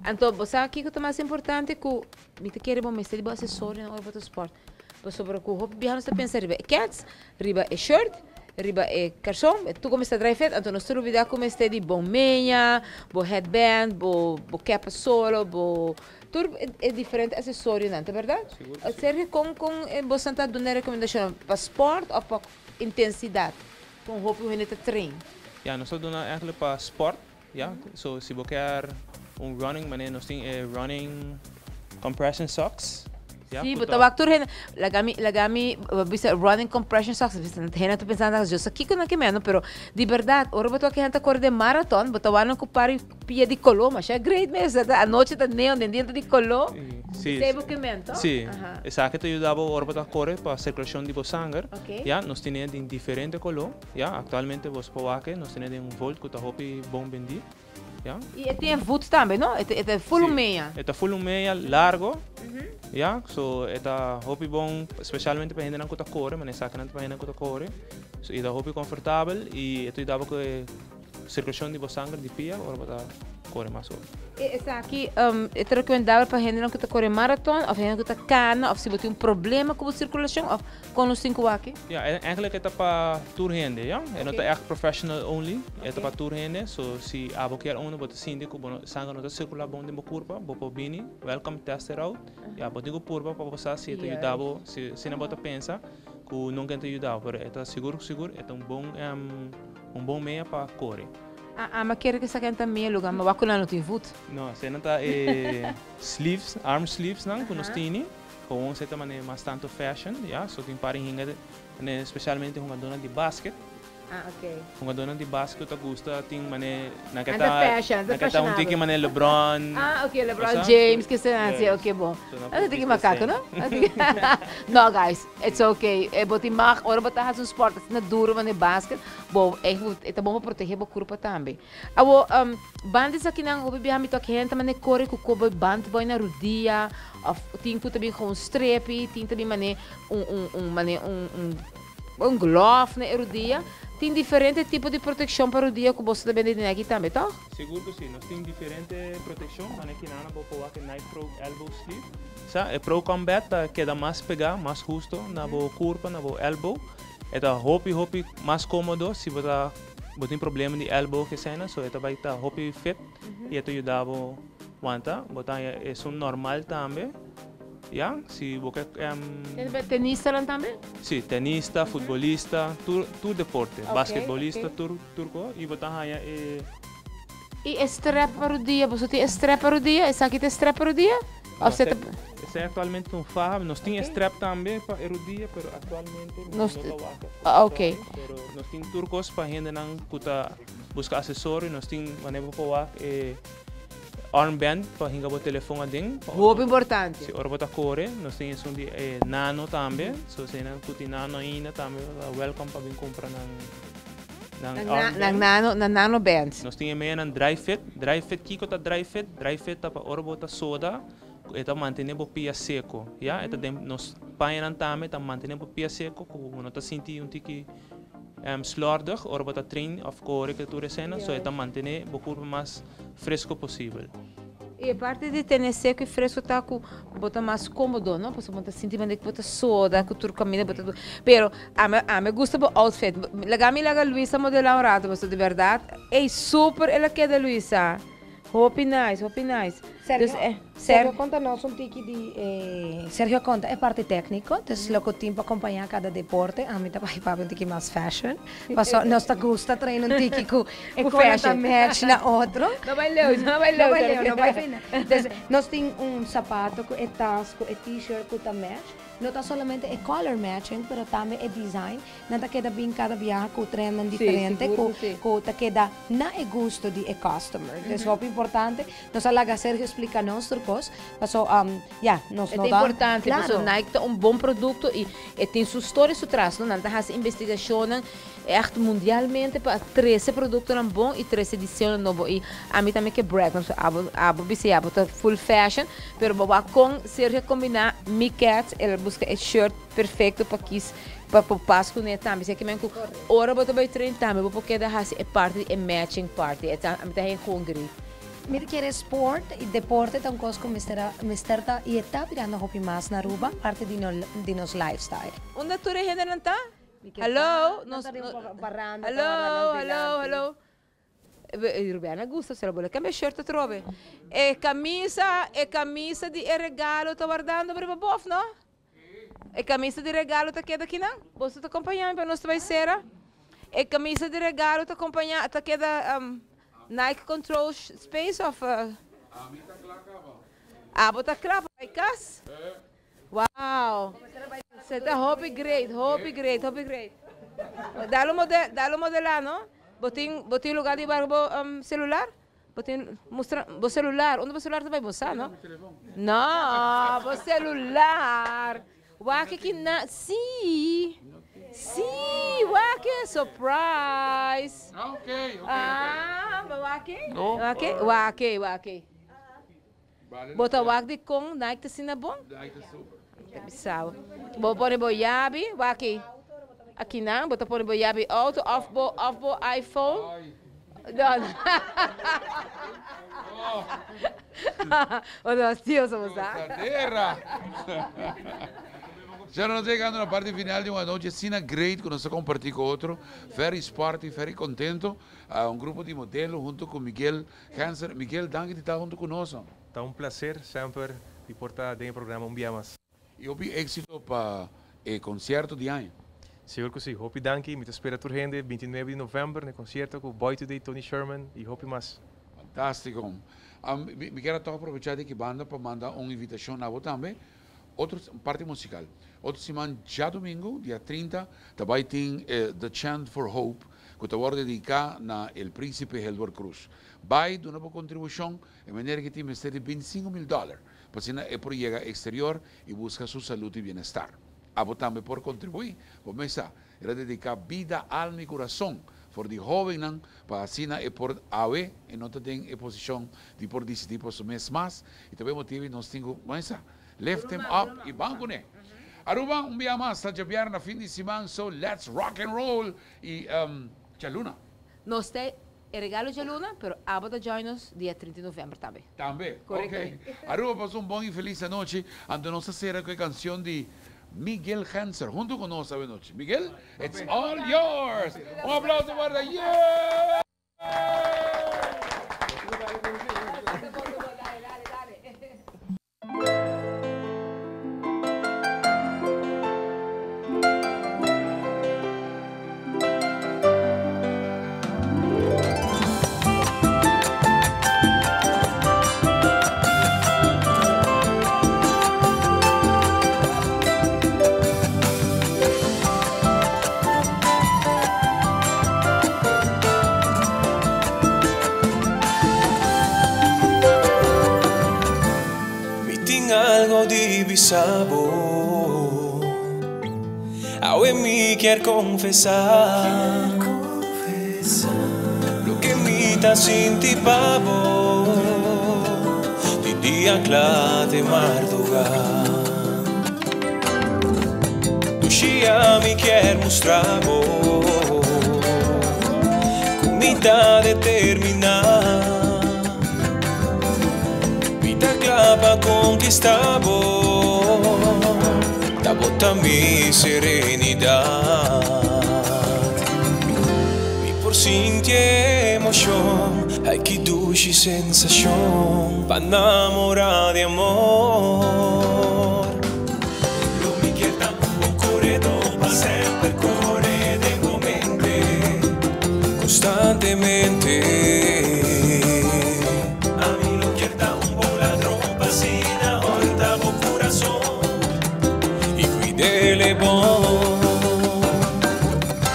Anto, bo sa kiko ta mas importante ku mi ta kere bo mester di bo asesorionan ora bo ta sport. Pasobra ku hopi biaha nos ta pensa riba e kèts, riba e shirt, riba e karson, tur ku mester dry fit, anto nos ta lubida ku mester di bon meña, bo headband, bo bo kèp pa solo, bo tur e diferente asesorionan, ta bèrdat? Sigur ku si. Sergio, kon kon boso ta duna e rekomendashonnan? Pa sport òf pa intensidat? Kon hopi hende ta train? Ya, nos ta duna eigenlijk pa sport, ya. So si bo kier un running, manera nos tin e running compression socks. Ya, Sí, ku bo ta ta wak tur hende, laga mi, laga mi bisa running compression socks, bisa hende ta pensando yo sa kiko nan ke meno, pero di berdad ora bo ta wak hende ta kore den marathon, bo ta wak nan ku par di pia di kolo, masha great mes, anochi ta neon, den dia ta di kolo. Sí, Esei bo ke men, to? Sí, Aha. esaki ta yuda bo ora bo ta kore pa sirkulashon di bo sanger. Ok. Ya, nos tene den diferente kolo. Ya, aktualmente bo por wak nos tene den un volt ku ta hopi bon bendí. Ya. I e tin e voet tambe, no? E ta, e ta full un meña. E ta full un meña largo. Ya, so e ta hopi bon, specialmente pa hendenan ku ta kore, manera esakinan ta pa hendenan ku ta kore. So e ta hopi komfortabel i e ta yuda bo ku e sirkulashon di bo sanger di pia ora bo ta kore mas hopi. E esaki e ta rekomendabel pa hendenan ku ta kore maraton òf hendenan ku ta kana òf si bo tin un problema ku bo sirkulashon òf Kon nos tin ku wak? Ya, eigenlijk e ta pa tur hende, ya. E no ta echt professional only, e ta pa tur hende. So, si abo kier uno, bo ta sinti ku bo no, sanger no ta sirkulá bon den bo kurpa, bo por bini, welcome, test it out. Ya, bo tin ku purba pa bo sa si e ta yuda bo, si asina bo ta pensa ku nunka e ta yuda bo, pero e ta sigur sigur e ta un bon, un bon mea pa kore. A ama kere ku esaki ta mea luga, ma wak ku nan no tin voet. No, esei nan ta e sleeves, arm sleeves nan ku nos tini. Gewoon se ta manera mas tanto fashion, ya. So tin par di hinga, specialmente hungadónan di basket. Ah, ok. Hungadónan di basket ta gusta tin manera nan ke Nan ta ta, fashion, nan ta nan ke ta un tiki fashionabel. manera LeBron. Ah, ok, LeBron Bo sa? James, ke esnan así, Yes. ok, bon. So nan Nan por ta tiki bisti makako, esei. no? Nan tiki No, guys, it's ok. E bo tin mag, ora bo ta hasi un sport asina duro manera basket, bo e ta bon pa protehe bo kurpa tambe. Awo, banda esakinan hopi biaha mi toki hende ta mane kore ku kobo band boy na rudia of tin ku ta bin gewoon strepi, tin ta bin mane un un un mane un un un glove na e rudia. Tin diferente tipo di protekshon pa rudia ku boso ta bende den aki tambe, tòg? Sigur ku si. Nos tin diferente protekshon. Mane kinana bo por wak e Nike Pro Elbow Sleeve. Sa, e Pro Combat ta keda mas pegá, mas husto na bo kurpa, na bo elbow. E ta hopi hopi mas kómodo si bo ta Bo tin problema di elbow ke esena, so e ta bai ta hopi fit i e ta yuda bo wanta. Bo ta haña esun normal tambe, ya, si bo ke. Tene pa tenistanan tambe? Si, tenista, futbolista, tur tur deporte, basketbolista, tur tur ko i bo ta haña e. I e strap pa rudia, boso tin e strap pa rudia? Esaki ta e strap pa rudia? Of se ta. Esei actualmente ta un faha. Nos tin e strap tambe pa e rudia, pero actualmente nos no ta wak. Ah, ok. Pero nos tin tur cos pa hendenan cu ta busca accesorio. Nos tin manera bo por wak e armband pa hinga bo telefon aden. Hopi importante. Si, ora bo ta core. Nos tin esun di e nano tambe. So eseinan cu tin nano ainda tambe ta welcome pa bin cumpra nan. Nan armband. Nan nano, nan nano band. Nos tin e meanan dry fit. Dry fit, kiko ta dry fit? Dry fit ta pa ora bo ta soda, e ta mantene bo pia seko, ya. E ta den nos pañanan tambe ta mantene bo pia seko ku bo no ta sinti un tiki slòrdig ora bo ta train òf kore ke tur esena. So e ta mantene bo kurpa mas fresko posibel. I e parti di tene seco i fresco ta cu bo ta mas comodo, no? Pasobra bo ta sinti manera cu bo ta soda, cu tur caminda bo ta. Pero ami, ami gusta bo outfit. Laga mi laga Luisa modela un rato, pasobra di berdad, ey, super el a keda Luisa. Hopi nice, hopi nice. Sergio, Dus eh, Sergio Ser. conta nos un tiki di e, Sergio conta e parti tecnico, dus loke tin pa acompaña cada deporte, ami ta bai papia un tiki mas fashion. Paso nos ta gusta train un tiki ku e Ku kono ta fashion. match na otro. No bai leu, no bai No leu, bai leu, Sergio. no bai fina. Dus nos tin un sapato ku e tas, ku e t-shirt ku ta match. No ta solamente e color matching, pero tambe e design. Nan ta keda bin kada biaha ku trendnan Sí, diferente sigur ku ku sí. ku ta keda na e gusto di e customer. Dus hopi importante. Nos a laga Sergio splika nos tur kos, paso ya, nos E no ta ta. importante, paso Claro. Nike ta un bon producto y e tin su storia su tras, no? Nan ta haci investigacionnan echt mundialmente pa trece productonan bon y trece diseñonan nobo. Y ami tambe ke brag, no? Pasobra abo, abo bisa ya bo ta full fashion, pero bo wak con Sergio a combina mi keds, el a busca e shirt perfecto pa kis, pa por pas cune tambe. Esaki men cu ora bo ta bay train tambe bo por keda haci e parti di e matching party. E ta, ami ta haya gewoon great. Mi ta kere sport y deporte ta un cos cu mester a mester ta y e ta birando hopi mas na Aruba, parte di no di nos lifestyle. Unda tur e hendenan ta? Hallo, nos hallo, hallo, hallo. Rubiana gusta sera bo lo cambia shirt atrobe. E camisa, e camisa di e regalo ta wardando riba bof, no? E camisa di regalo ta keda kinan? Boso ta acompaña mi pa nos ta bay sera? E camisa di regalo ta acompaña, ta keda Nike Control Space of? Ami ta kla caba. Abo ta kla pa bay cas? Wow! Se ta hopi great, hopi great, hopi great. Dalo model, dalo modela no? Bo tin, bo tin lugar di warda bo celular? Bo tin mustra bo celular, unda bo celular ta bai? Bo sa no? No, bo celular. Wak ki na, si, si, wak surprise. Ah, ok, ok, ok. Ah, bo wak? No. Wak, wak, wak. Vale Bo la ta pena. wak dikon Nike ta asina bon? Nike ta super. Ta bisa bo. Bo pone bo yabi, wak akinan, bo ta pone bo yabi auto of bo of bo iPhone. Ay. No, no. Bo ta fastioso bo sa. Gozadera! Ya nos ta yegando na parti final di un anochi asina great ku nos ta kompartí ku otro. Very sporty, very kontento. Un grupo di modelo hunto ku Miguel Genser. Miguel, danki di ta hunto ku nos. Ta un placer semper di por ta den e programa un bia mas. Y hopi exito pa e concierto di aña. Sigur cu si. Hopi danki. Mi ta spera tur hende 29 di november na e concierto cu Boy Today, Tony Sherman y hopi mas. Fantastico. Mi kier a toch aprovecha di aki banda pa manda un invitacion na bo tambe. Otro parti musical. Otro siman djadomingo, dia 30, ta bay tin e The Chant for Hope cu ta wordo dedica na El Principe Helward Cruz. Bay duna bo contribucion, e manera ki tin mester di 25 mil dollar pa asina e por yega exterior y busca su salud y bienestar. Abo tambe por contribui, bo mes sa, el a dedica bida, alma y curason for di hobennan pa asina e por awe e no ta den e posicion di por dicidi pa su mes mas y ta bay motibo y nos tin cu, bo mes sa, lift him up y ban cune. Aruba un bia mas ta djabièrnè fin di siman so let's rock and roll y djaluna. Nos ta e regalo djaluna pero abo ta join nos dia 30 di november tambe. Tambe, ok. Correcto. Aruba pasa un bon y feliz anochi. Anto nos ta cera cu e cancion di Miguel Genser hunto cu nos awe nochi. Miguel, it's all yours! Un aplauso fuerte! Yeah! Mi tin algo di bisa bo. Awe mi kier confesa. Loke mi ta sinti pa bo. Di dia cla te marduga. Dushia mi kier mustra bo. Cu mi ta determina. Mi ta cla pa conquista bo. Ta bo ta mi serenidad. Mi por sinti emocion. Ay ki dushi sensacion. Pa namora di amor. Lo mi kier ta un coredo pa semper core den bo mente. Constantemente. Ami lo kier ta un bon ladron pa asina horta bo curason y cuidele bon.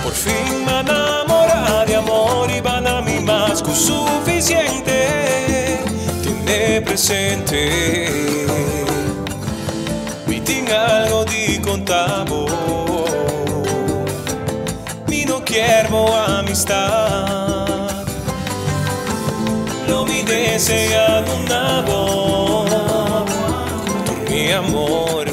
Por fin m'a namora di amor y bana mi mas cu suficiente. Tene presente. Mi tin algo di conta bo. Mi no kier bo amistad. Lo mi desea duna bo tur mi amor.